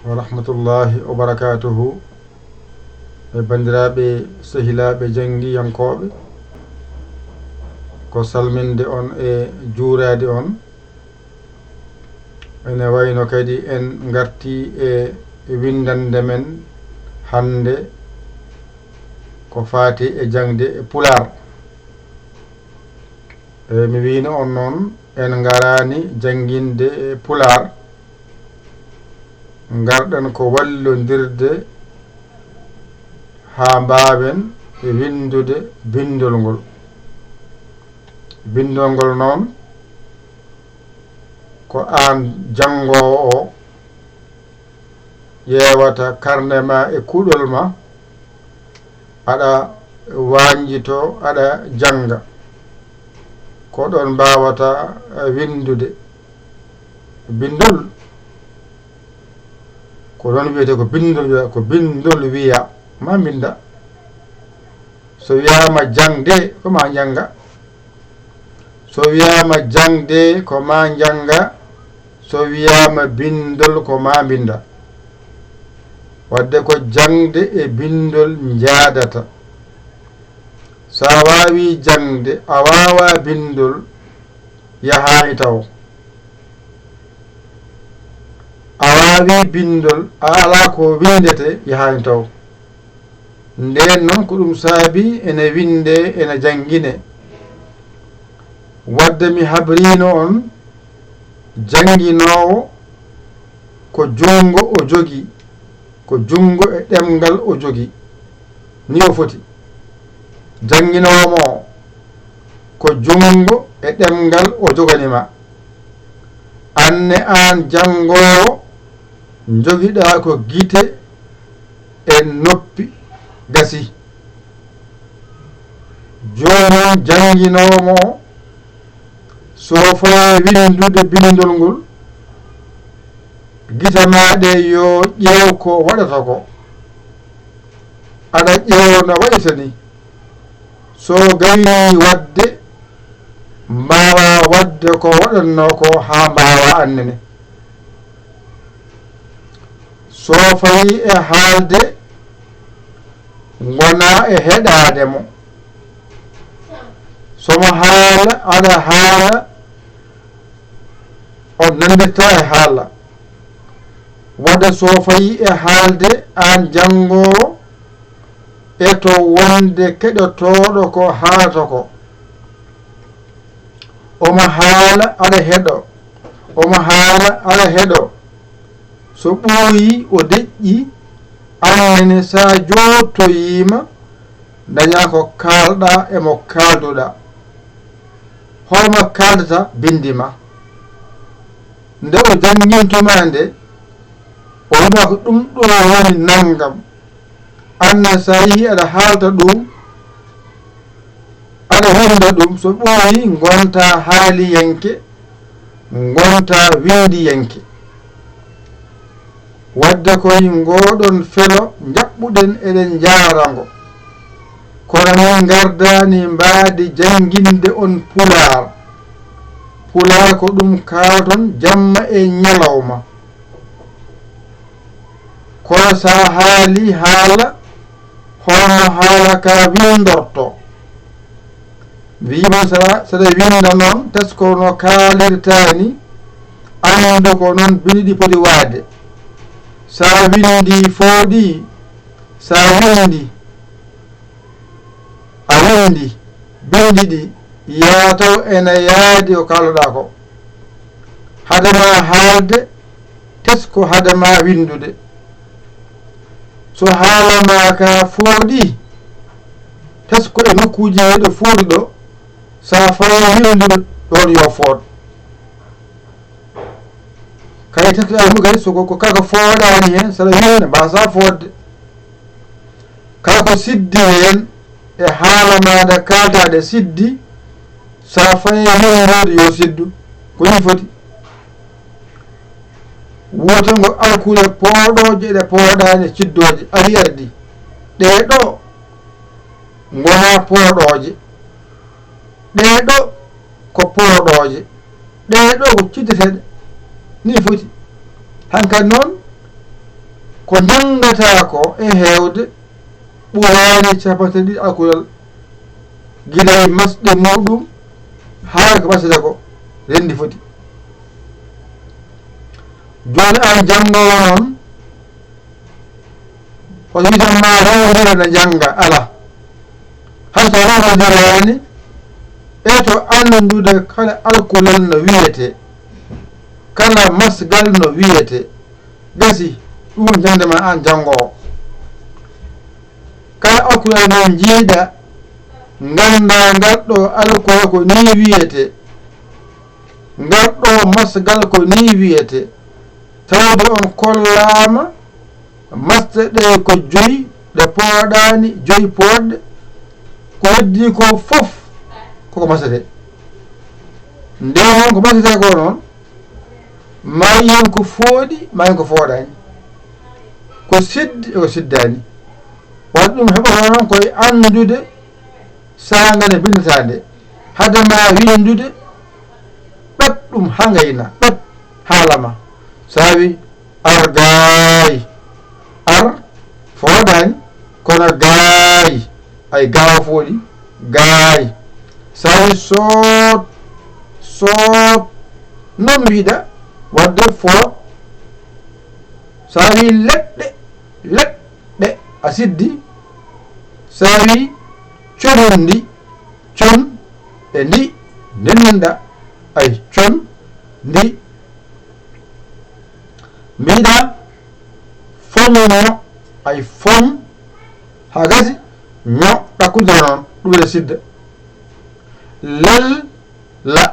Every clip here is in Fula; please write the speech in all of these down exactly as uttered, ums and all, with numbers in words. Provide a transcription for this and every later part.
Wa rahmatullahi wa barakatuhu. E banndiraaɓe, sehilaaɓe janngiyankooɓe, ko salminde on e juuraade on. Ene wayno kadi en ngartii e winndannde men hannde ko faati e jaŋde e Pulaar. E mi wiino on noon, en ngaraani jannginde e Pulaar, ngarɗen ko wallondirde haa mbaawen winndude binndol ngol. Binndol ngol noon, ko aan janngoowo o ƴeewata karne ma e kuɗol ma, aɗa wañjito, aɗa jannga. Ko ɗoon mbaawata, eh, winndude. Binndol, ko noon wiyetee, ko binndol wiya, ko binndol wiya, ma mbinnda. So wiyaama jaŋde, ko ma njannga. So wiyaama jaŋde, ko ma njannga. So wiyaama binndol, ko ma mbinnda. Wadde ko jaŋde e binndol njaadata. So a waawii jaŋde, a waawaa binndol, yahaani tawo. A waawii binndol, a alaa ko winndete, yahaani tawo. Ndeen noon, ko ɗum saabii ene winndee, ene jannginee. Wadde mi habriino on, jannginoowo ko junngo o jogii, ko junngo e ɗemngal o jogii. Ni o foti. Jannginoowo mo o, ko junngo e ɗemngal o joganii ma. Aan ne, aan janngoowo, njogiɗaa ko gite e noppi, gasii. Jooni noon, jannginoowo mo o, so fawii winndude binndol ngol, gite maa ɗe yo ƴeew ko waɗata ko. Aɗa ƴeewa no waɗata ni. So gaynii waɗde, mbaawaa waɗde ko waɗatnoo ko haa mbaawaa annene. So fawii e haalde, ngonaa e heɗaade mo. So mo haala, aɗa haala, on nanndirtaa e haala. Wadde so fawii e haalde, aan janngoowo, eto wonde keɗotooɗo ko haalata ko. Omo haala, aɗa heɗoo. Omo haala, aɗa heɗoo. So ɓooyii, o deƴƴii, aan ne, so a jooɗtoyiima, ndañaa ko kaalɗaa e mo kaalduɗaa. Hol mo kaaldata, binndi ma. Nde o janngintu ma nde, o wi'a ko ɗum ɗo woni nanngam. Aan ne, so a yii aɗa haalta ɗum, aɗa winnda ɗum, so ɓooyii, ngontaa haaliyanke, ngontaa winndiyanke. Wadde koy ngooɗoon felo njaɓɓuɗen, eɗen njaara ngo. Kono min ngardaani mbaadi jannginde on Pulaar. Pulaar ko ɗum kaalton jamma e ñalawma. Kono so a haalii haala, hono haala ka winndortoo. Wiima saɗa, saɗa winnda noon, tesko no kaalirtaa ni, anndu ko noon binndi ɗi poti waade. So a winndii fooɗii, so a winndii, a winndii binndi ɗi, yaa taw ene yaadi ko kaaloɗaa ko. Hade ma haalde, tesko hade ma winndude. So haala ma ka fooɗii, tesko e nokkuuji he ɗo fooɗi ɗo, so a fawii winndude ɗoon yo fooɗ. Kay tesko ɗaa ɗum kadi, so ko, ko kaka fooɗaani heen, saɗa winnda, mbaasaa fooɗde. Kala ko siddi heen e haala maaɗa kaaltaaɗe siddi, so a fawii winndude yo siddu. Ko nii foti. Wuurtangol alkule pooɗooje ɗe pooɗaani e ciddooje arii ardi. Ɗee ɗo ngonaa pooɗooje. Ɗee ɗo ko pooɗooje. Ɗee ɗo ko ciddeteeɗe. Nii foti. Hankadi noon, Ko njanngataa ko e heewde ɓuraani cappanɗe ɗiɗi alkulal, gila e masɗe muuɗum haa ko masata ko renndi foti. Jooni aan janngoowo noon, o wiitan ma rewrira na njannga, alaa. Hay so rewrodiraani, eto anndude kala alkulal no wiyetee, kala masgal no wiyetee. Gasi, ɗum woni jaŋde ma aan janngoowo. Kala alkulal ngal njiiɗa, ngannda ngal ɗo alkulal ko nii wiyetee, ngal ɗo masgal ko nii wiyetee. Tawde on kollaama masɗe ɗe ko joyi, ɗe pooɗaani, joyi pooɗɗe, ko heddii ko fof koko masete. Nde noon ko masete ko noon, ma yiyen ko fooɗi, ma yiyen ko fooɗaani, ko siddi e ko siddaani. Waɗi ɗum heɓata noon koye anndude saanga nde binndataa nde. Hade ma winndude, ɓep ɗum haa ngayna, ɓep haala ma. So a wi, "Ar gaay." Ar fooɗaani, kono gaay, ay gaawa fooɗi, gaay. So a wi, "Soot, soot." Noon wiɗa waɗde foot. So a wi, "Leɗɗe, leɗɗe." Ɗe a siddi. So a wi, "Conundi, con e ndi ndeninɗa." Ay, con, ndi. Mbiɗa foño, ay, foñ, haa gasi, ño, ɗakkudira noon, ɗum ene sidda. Lel, la,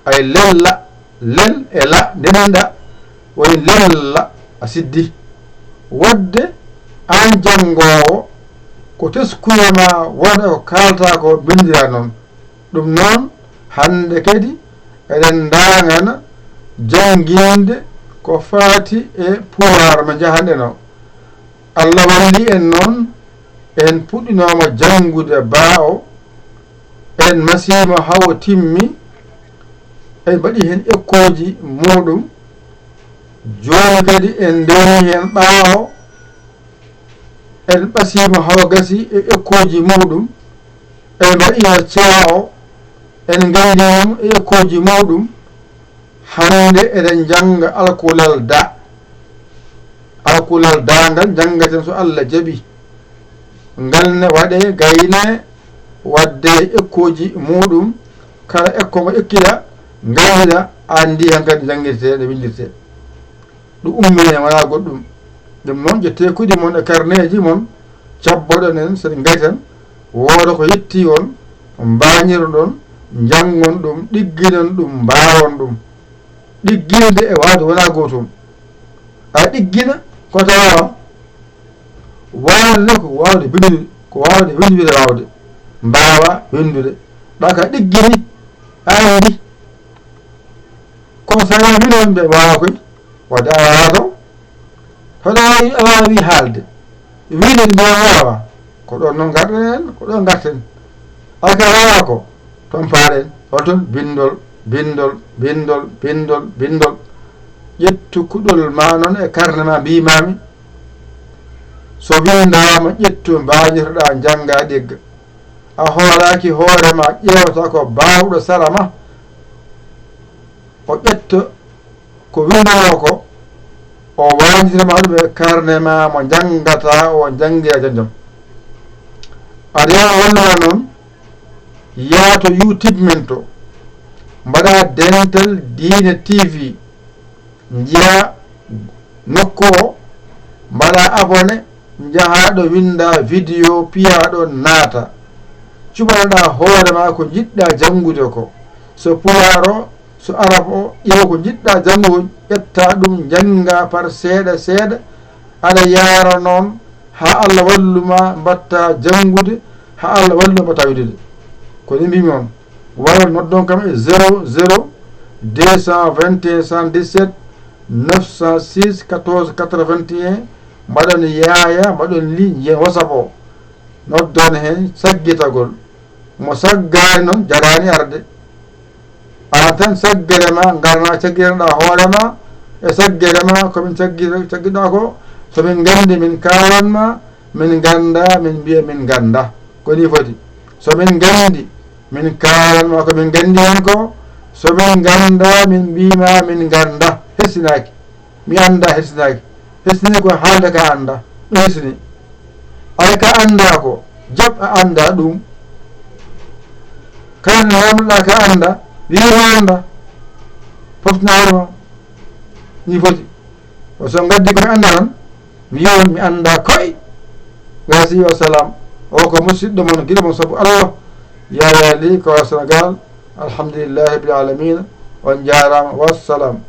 ay, lel, la, lel e la, ndeninɗa, woni lel, la, a siddi. Waɗde, aan janngoowo, ko teskuya ma wonde ko kaalta ko, binndira noon. Ɗum noon, hannde kadi, eɗen ndaangana jannginde ko faati e Pulaar mo njahanɗen o. Allah walli en noon, en puɗɗinooma janngude baa o, en masiima haa o timmi, en mbaɗi heen ekkooji muuɗum. Jooni kadi en ndeenii heen ɓaawo, en ɓasiima haa o gasi e ekkooji muuɗum, en mbaɗiima caa o, en nganndii mo e ekkooji muuɗum. Hannde eɗen njannga alkulal da. Alkulal da ngal njanngaten so Allah jaɓi. Ngal ne waɗee, gaynee, waɗdee ekkooji muuɗum. Kala ekko ngo ekkiɗa, nganndiɗa, anndi hankadi njanngirtee, no winndirtee. Ɗum ummini heen, wonaa goɗɗum. Ɗum noon, ƴettee kuɗi mon e karneeji mon, cabboɗon en, so en ngaytan, wooda ko yettii on, mbaañiron ɗon, njanngon ɗum, ɗigginon ɗum, mbaawon ɗum. Ɗigginde e waawde wonaa gootum. A ɗiggina ko tawa waawde ne ko waawde binndi-, ko waawde winndude waawde, mbaawa winndude. Ɗa ka ɗiggini, a anndi. Kono so a winndude mbe waawa koy, wadde a waawaa taw. Hoɗa waawi, a waawi haalde. Winndude mbe waawa. Ko ɗoon noon ngarɗen en, ko ɗoon ngarten. Ay ka waawaa ko, toon paaɗen. Holton? Binndol, binndol, binndol, binndol, binndol. Ƴettu kuɗol ma noon e karne ma, mbiimaami. So winndaama, ƴettu, mbaañitoɗaa, njanngaa, ɗigga. A hooraaki hoore ma, ƴeewata ko baawɗo sara ma. O ƴetta ko winndanoo ko, o wañjitira ma ɗum e karne ma mo njanngataa, o janngira jam jam. Aɗa yaha walluma noon, yaa to YouTube men to, mbaɗa Dental Diine T V, njiya nokku o, mbaɗa abonné, njaha ɗo winnda vidéo, piya ɗo, naata. Cuɓanoɗa hoore ma ko njiɗɗa janngude ko. So pulaar o, so arab o, ƴeew ko njiɗɗa janngude, ƴetta ɗum, njannga par seeɗa seeɗa, aɗa yaara noon haa Allah wallu ma mbaɗta janngude, haa Allah wallu ma mbaɗta winndude. Ko ni mbimi on, walla noddon kam e zéro zéro deux cent vingt et un soixante-dix-sept neuf cent six quatorze quatre-vingt-un, mbaɗon yaaya, mbaɗon li, njiyen WhatsApp o, noddon heen saggitagol. Mo saggaani noon, jaraani arde. Aan tan saggere ma, ngarna caggiranɗa hoore ma, e saggere ma, ko min caggi-, caggiɗa ko, So min nganndi, min kaalan ma, min ngannda, min mbiya min ngannda. Ko nii foti. So min nganndi, min kaalan ma ko min nganndi heen ko. So min ngannda, min mbiima min ngannda. Hesinaaki. Mi annda, hesinaaki. Hesini ko haalde ka annda. Ɗum hesini. Ay ka annda ko, jaɓ a annda ɗum. Kala nde namdoɗa ka annda, wiyi mi annda. Poftina hoore ma. Nii foti. O so ngaddi ko mi annda tan, mi yiwon mi annda koy. Gasi wa salam. O ko musidɗo mon, giɗo mon sabu Allah. Yaya Ly ko Sénégal. Alhamdulillahi rabbil alamina. On jaaraama. Wassalam.